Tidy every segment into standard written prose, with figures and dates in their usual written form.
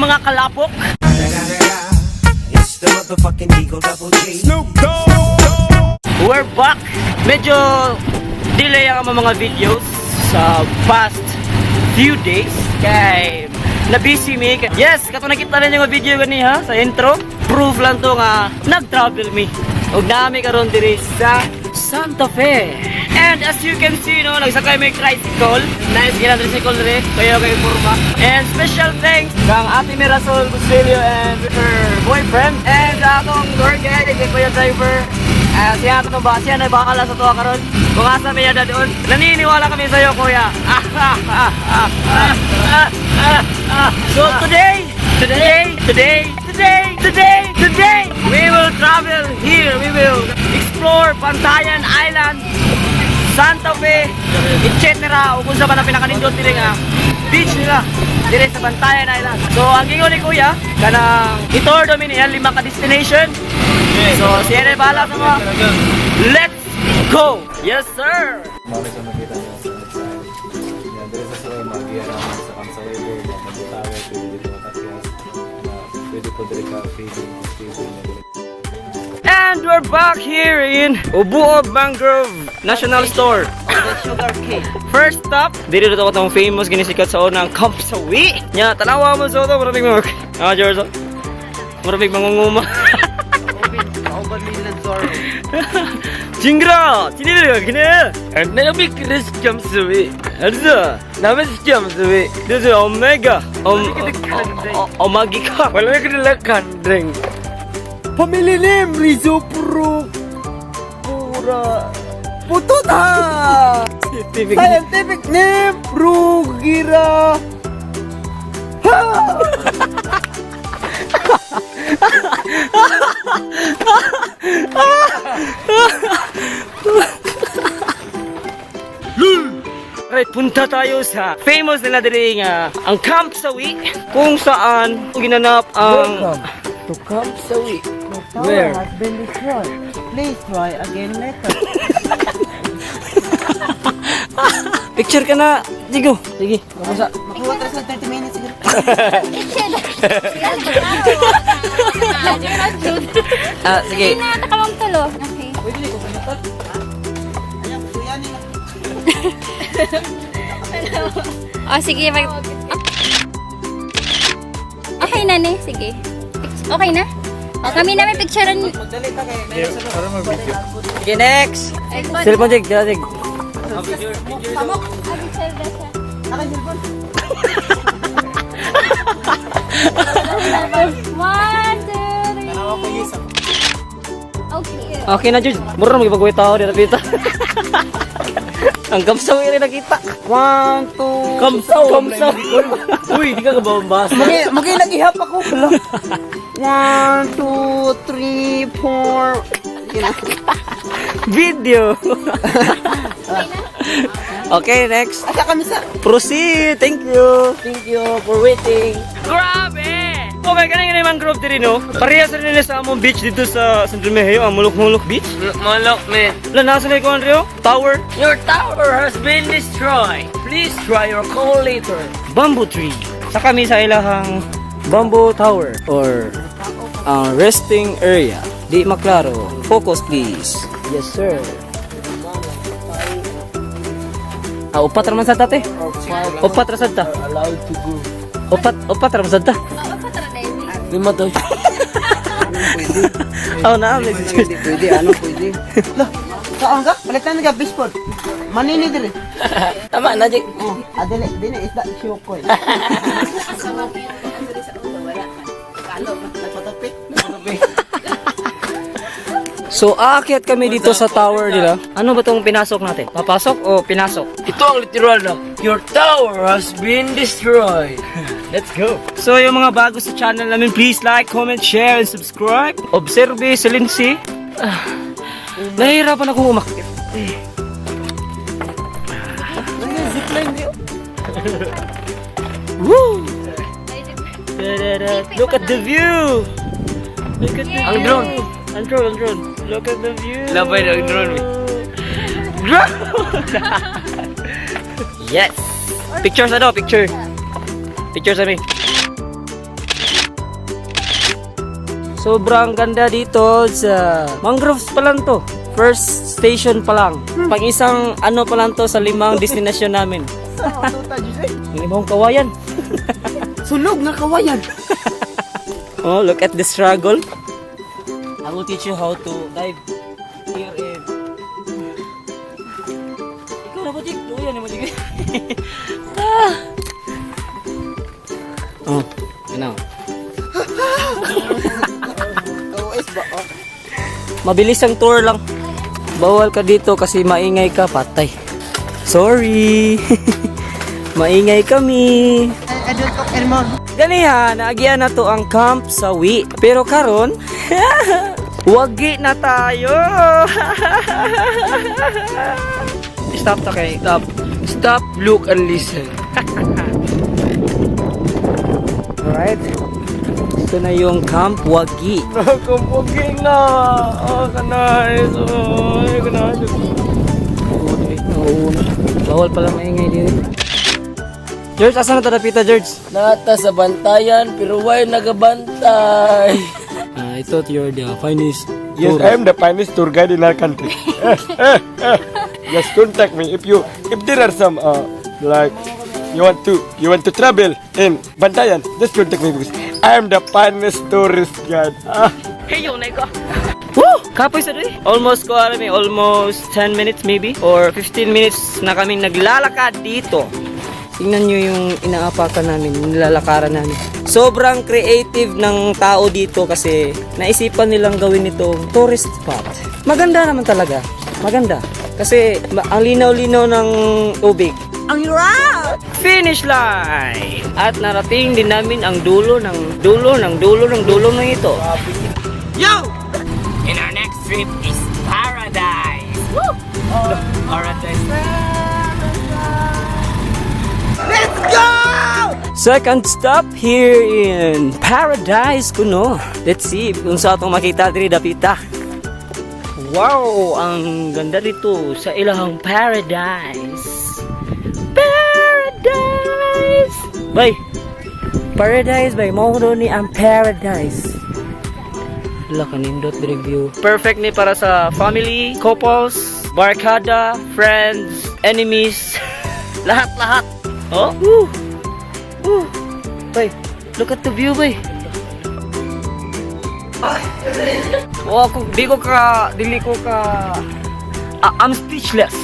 mga kalapok. It's the motherfucking Eagle Double G. We're back! Medyo delay ang among mga videos sa past few days kay na-busy mi. Yes, kato nakita rin yung video gani ha sa intro. Proof lang to nga nag-travel mi. Ug nami karon diri sa Santa Fe. And as you can see, no, nagsakay may tricycle. Nice gina tricycle diri. Kayo kay forma. And special thanks kang Ate Mirasol Busilio and her boyfriend and akong tour guide, kay Kuya Driver. Ah, siya ato ba? Siya na bakala sa tuwa karon. Kung asa may yada doon. Naniniwala kami sa iyo, kuya. So today, today, today, today, today, today, we will travel here. We will explore Bantayan Island, Santa Fe, etc. O kung sa ba na pinakanindot nila nga beach nila dire sa Bantayan Island. So ang gingon ni kuya, kanang i-tour do mi niya lima ka destination. So siya na bahala sa mga. Let's go! Yes, sir! Mao sa makita niyo sa website. Yeah, diri sa suway magiya ra sa Kamsawi Board, na Butaway, pwede dito matakyas. Na pwede po diri ka feeding, feeding na diri. And we're back here in Ubuob Mangrove National Store. Sugar cane. First stop, dito dito atong famous ginisikat sa unang Camp Sawi. Nya, tanawa mo sa ito, maraming mga. Ah, George. Maraming mangunguma. Kauban nila Zorro. 징그러! 지니를 그네! 내가 그래서 Camp Sawi. 알았어. 남의 Camp Sawi. This is Omega. Omagika. Wala ka nila kandring. Family name Rizopro Pura Pututa. Scientific name Rugira. Ha! Right, punta tayo sa famous nila diri nga ang Camp Sawi kung saan ginanap ang To Camp Sawi. Where? Has been destroyed. Please try again later. Picture ka na, Digo. Sige, kamusta? Makuha ka sa 30 minutes siguro. Ah, sige. Natakamang tulo. Okay. Ayan, kuya. O, sige. Okay na ni. Sige. Okay na? O, kami namin picturean. Magdali ta kay meron sa Para mag-video. Sige, next. Cellphone, Jig. Dila, Jig. Ah, picture na siya. Akin cellphone. One, two, three. Tanawa ko yes. Okay. Okay na, George. Mura na magipagawin tao dito pita. Ang Camp Sawi rin nakita. One, two. Kamsaw, Kamsaw. Uy, di ka kababasa. Magi, magi nagihap ako. Hala. One, two, three, four. Yun na. Video. Okay, next. Asa kami sa... Proceed. Thank you. Thank you for waiting. Grabe! Okay, kaning kaning mangrove diri no. Parehas rin nila sa among beach dito sa San Remigio, ang Mulok-Mulok Beach. Malok, man. Wala nasa na ko Andreo? Tower, Your tower has been destroyed. Please try your call later. Bamboo tree. Sa kami sa ilahang bamboo tower or ang resting area. Di maklaro. Focus, please. Yes, sir. Ah, upat ra man sa tate. Upat ra sad ta. Allowed to go. Upat upat ra man sad ta. Oo, patara na yun. Lima daw. Oh, na. Hindi pwede, ano pwede? Lah, saan ka? Palitan na ka, baseball. Manini diri. Tama na, Jake. Oh, adili, dili, isda, siyukoy. Nagpatapik. Nagpatapik. So, aakyat kami dito sa tower nila. Ano ba tong pinasok natin? Papasok o pinasok? Ito ang literal na, "Your tower has been destroyed." Let's go! So, yung mga bago sa channel namin, please like, comment, share, and subscribe. Observe, Selinsi. Ah, nahihirapan akong umakyat. Eh. Zipline. Woo! Da-da-da. Look at the view! Look at the Ang view! drone. Ang drone, ang drone. Look at the view! Labay na ang drone, eh. Drone! Yes! Picture sa do, picture. Picture sa mi. Sobrang ganda dito sa mangroves pa lang to. First station pa lang. Pang isang ano pa lang to sa limang destinasyon namin. Yung ibang kawayan. Sunog nga kawayan. Oh, look at the struggle. I will teach you how to dive here in. Ikaw na ba, Jig? Luya ni mo, Jig. Ah. Oh, ano? OS ba? Oh. Mabilis ang tour lang. Bawal ka dito kasi maingay ka, patay. Sorry. Maingay kami. I don't talk anymore. Ganiha, naagian na to ang Camp Sawi. Pero karon, wagi na tayo. Stop ta kay. Stop. Stop, look, and listen. Alright. Ito na yung Camp Wagi. Nakampugin na! Oh, kanay! Oh, kanay! Bawal pala maingay dito. George, asa na ta dapita, George? Nata sa bantayan, pero why nagabantay? I thought you're the finest Yes, I am the finest tour guide in our country. Just contact me if there are some like you want to travel in Bantayan. Just contact me because I am the finest tourist guide. Ah. Hey, yo, ko. Woo! Kapoy sa doy. Almost ko alam eh, almost 10 minutes maybe or 15 minutes na kaming naglalakad dito. Tingnan nyo yung inaapakan namin, nilalakaran namin. Sobrang creative ng tao dito kasi naisipan nilang gawin itong tourist spot. Maganda naman talaga. Maganda. Kasi ang linaw-linaw ng tubig. Ang hirap! Finish line! At narating din namin ang dulo ng dulo ng dulo ng dulo ng ito. Yo! In our next trip is paradise! Woo! Paradise. Let's go! Second stop here in Paradise kuno. Let's see kung sa atong makita diri dapita. Wow, ang ganda dito sa ilahang paradise. Paradise. Bay. Paradise bay mo ni ang paradise. Wala kanindot diri view. Perfect ni para sa family, couples, barkada, friends, enemies, lahat-lahat. Oh? Woo! Woo! Bay, look at the view, bay. Oh, kung di ko ka, dili ko ka, ah, I'm speechless.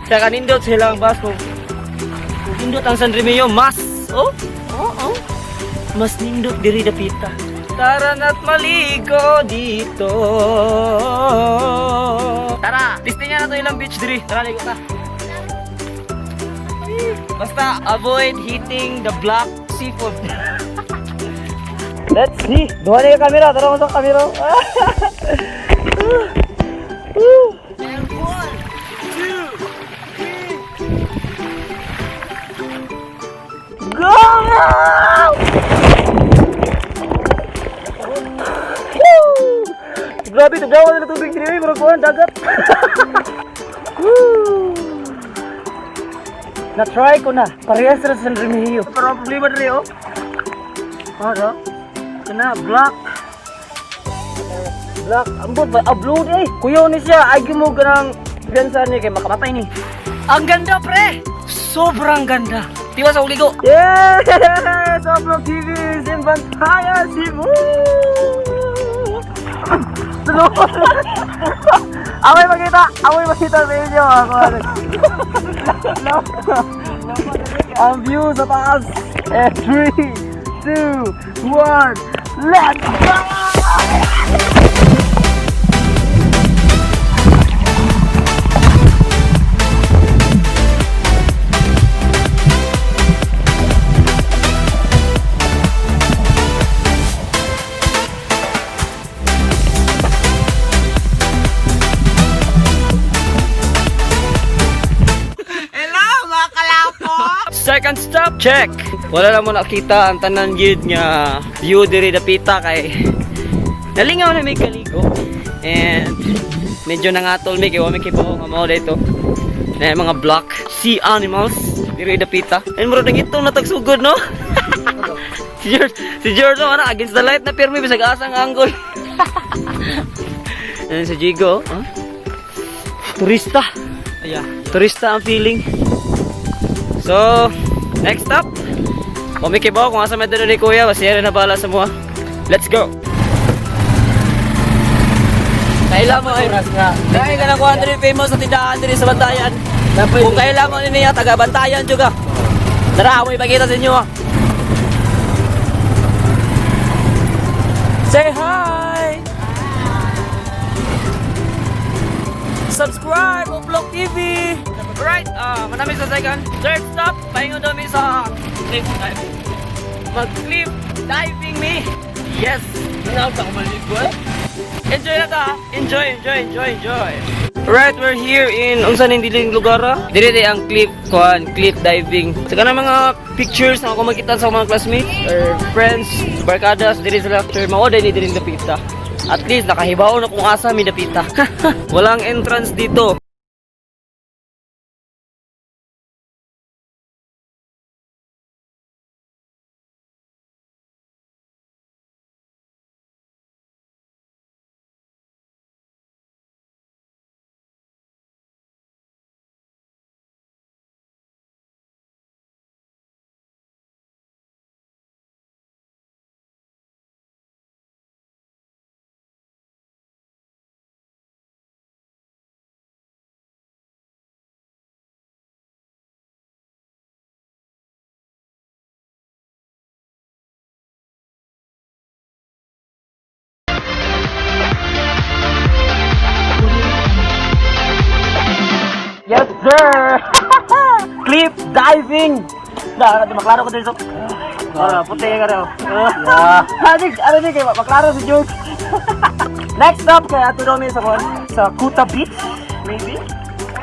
Sa kanindot silang bus kung nindot ang San Remigio, mas, oh, mas nindot diri dapita. Tara na't maligo dito. Tara, testingan na to ilang beach diri. Tara, ligo ta. Basta avoid hitting the black seafood. Let's see. Duha na yung camera. Tara mo sa camera. Go! Woo! Grabe, nagawa na tubig diri, murag kuan dagat. Woo! Na-try ko na. Parehas ra sa San Remigio. Pero ang problema diri oh. Ano? Kana black. Black. Ambot ba upload eh. Kuyaw ni siya. Ay mo ganang piyansa ni kay makamatay ni. Ang ganda pre. Sobrang ganda. Tiwa sa uligo. Yeah! Sobrang TV is in Bantayan, Cebu. Tulungan. Amoy makita! Amoy makita sa inyo! Ako ano. Ang view sa taas! And 3, 2, 1, let's go! Hello, mga kalapo! Second stop, check! Wala na mo nakita ang tanan gid nga view diri dapita kay nalingaw na may kaligo. And medyo nangatol mi kay wa mi kibaw nga mao dito. Na mga black sea animals diri dapita. And murag nang itong natagsugod no. Si George, si George, oh, ano, against the light na pirmi, bisag asang angle. Ayan si Jigo, huh? Turista. Yeah, turista ang feeling. So, next stop. Kumikibaw kung asa may dalo ni Kuya, basta na bala sa mua. Let's go! Kailan mo ay dahil ka na kuha diri famous sa tindahan diri sa Bantayan. Kung kailan mo niya taga Bantayan juga. Tara, mo ipakita sa inyo. Ah. Say hi. Subscribe Uplog TV. Right, manami sa second. Third stop, pahingon daw mi sa cliff diving. Mag-cliff diving mi. Yes. Nanawag ako maligo eh. Enjoy na ta. Enjoy, enjoy, enjoy, enjoy. Right, we're here in unsa ning diling lugar ah? Diri di ang cliff kuan, cliff diving. Sa kanang mga pictures na ako makita sa mga classmates or friends, barkadas diri sila after mao dai ni diri dapita. At least nakahibaw na kung asa mi dapita. Walang entrance dito. Yes, sir! Cliff diving! Na, maklaro ko dito. Ah, puti ka raw. Yeah. Ano, ano ni kay maklaro si George. Next up kay ato daw mi sa kon sa Kuta Beach, maybe.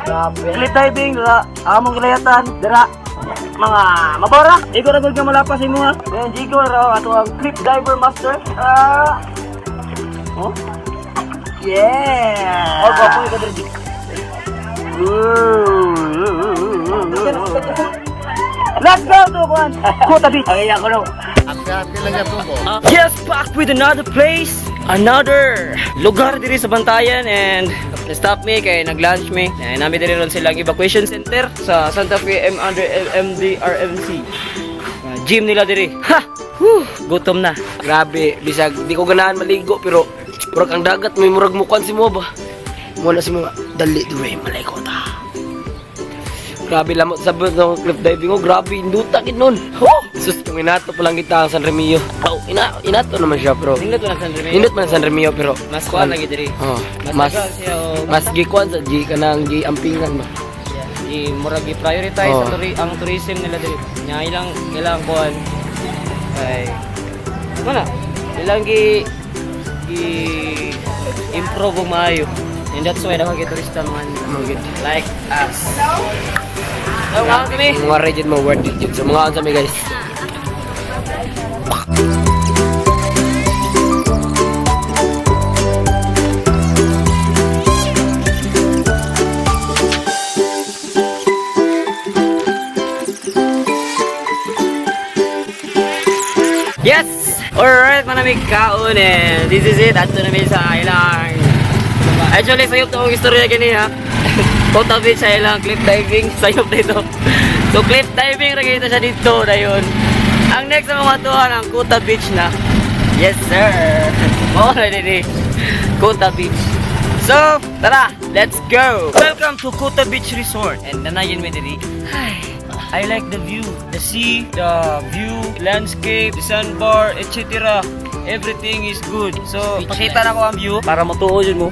Grabe. Cliff diving dira among gilayatan dira mga mabora. Ikaw ra gud nga malapas imo ha. Then Jigo raw ato ang cliff diver master. Ah. Oh. Yeah. Oh, gwapo ka diri. Let's go to one. Kuta Beach. Ay, ako no. Yes, back with another place, another lugar diri sa Bantayan and stop me kay nag-lunch me. Eh, nami diri ron silang evacuation center sa Santa Fe M under MDRMC. Ah, gym nila diri. Ha! Whew, gutom na. Grabe, bisag di ko ganahan maligo pero murag ang dagat may murag mukuan si mo ba. Mo na si mo dali duwe malay ko ta. Grabe lamot sa ng cliff diving ko, grabe induta gid nun. Oh, sus kung inato pa lang kita ang San Remio. Oh, inato naman siya pero Nindot man ang San Remio. Nindot man ang San Remio pero Mas kuan lagi diri. Oh, Mas mas tagal siya o- mas gikuan sa gi kanang gi ampingan ba. I murag i-prioritize Oh. ang tourism nila diri. Nya ilang ilang kuan ay wala ilang gi improve og maayo. And that's why daghan kay turista mga like us. So, mga kami. Mga rigid mo worth it yun. So mga unsa mi guys. Yes! Alright, manamig kaon and this is it. Adto namin sa ilang. Actually, sayop to akong istorya gani ha. Kota Beach sa ilang cliff diving. Sayop dito. So, cliff diving ra kita siya dito dayon. Ang next na mga tuwan, ang Kuta Beach na. Yes, sir! Mao na dili. Kuta Beach. So, tara, let's go! Welcome to Kuta Beach Resort. And nanayin mi diri. Ay, I like the view, the sea, the view, landscape, the sandbar, etc. Everything is good. So, pakita na ko ang view para matuo yun mo.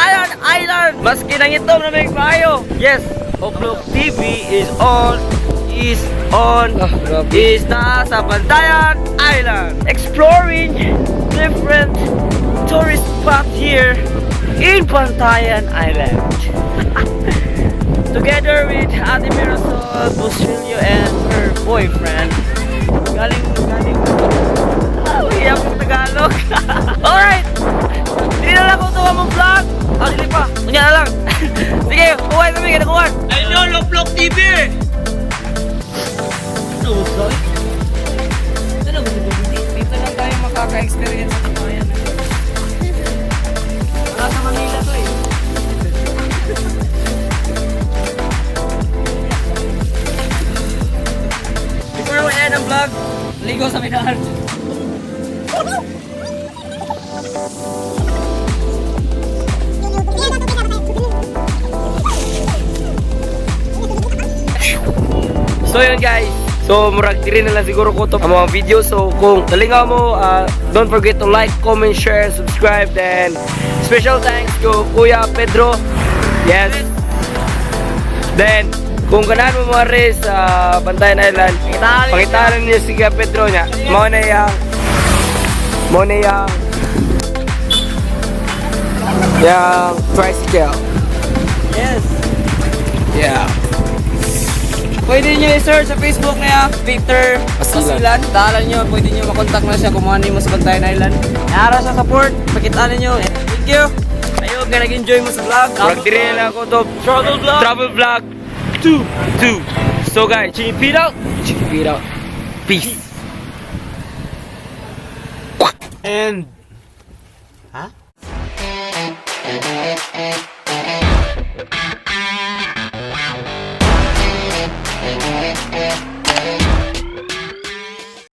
Bantayan Island. Maski nangitom na may maayo. Yes, Loplok TV is on is on Ah, grabe. is na sa Bantayan Island. Exploring different tourist spot here in Bantayan Island. Together with Ate Mirasol Busrillo and her boyfriend. Galing, galing. Ah, hirap ng Tagalog. Alright! Hindi na lang ko ito mong vlog. Ah, dili pa. Unya na lang. Sige, kuha kami, kinakuha. Ayun, Loplok TV! Ano, vlog? Ano, dito lang tayo makaka-experience sa bayan. Wala sa Manila to eh. Before we end ang vlog, ligo sa Minahal. So yun guys. So murag diri na lang siguro ko to ang mga video. So kung nalingaw mo, don't forget to like, comment, share, subscribe. Then special thanks to Kuya Pedro. Yes. Then kung ganahan mo mga race sa Bantayan Island, Pangitaan pangitaan niyo si Kuya Pedro niya. Mao na yang yang tricycle. Yes. Yeah. Pwede nyo i-search sa Facebook niya, Peter Basilan. Basilan. Daalan nyo, pwede nyo makontak na siya kung ano mo sa Bantayan Island. Nara siya support, pakitaan ninyo. Thank you. Ayun, nga nag-enjoy mo sa vlog. Murag diri na lang ko to. Travel vlog. Travel vlog 2 2. So guys, Check it out. check it out. Peace. And Ha?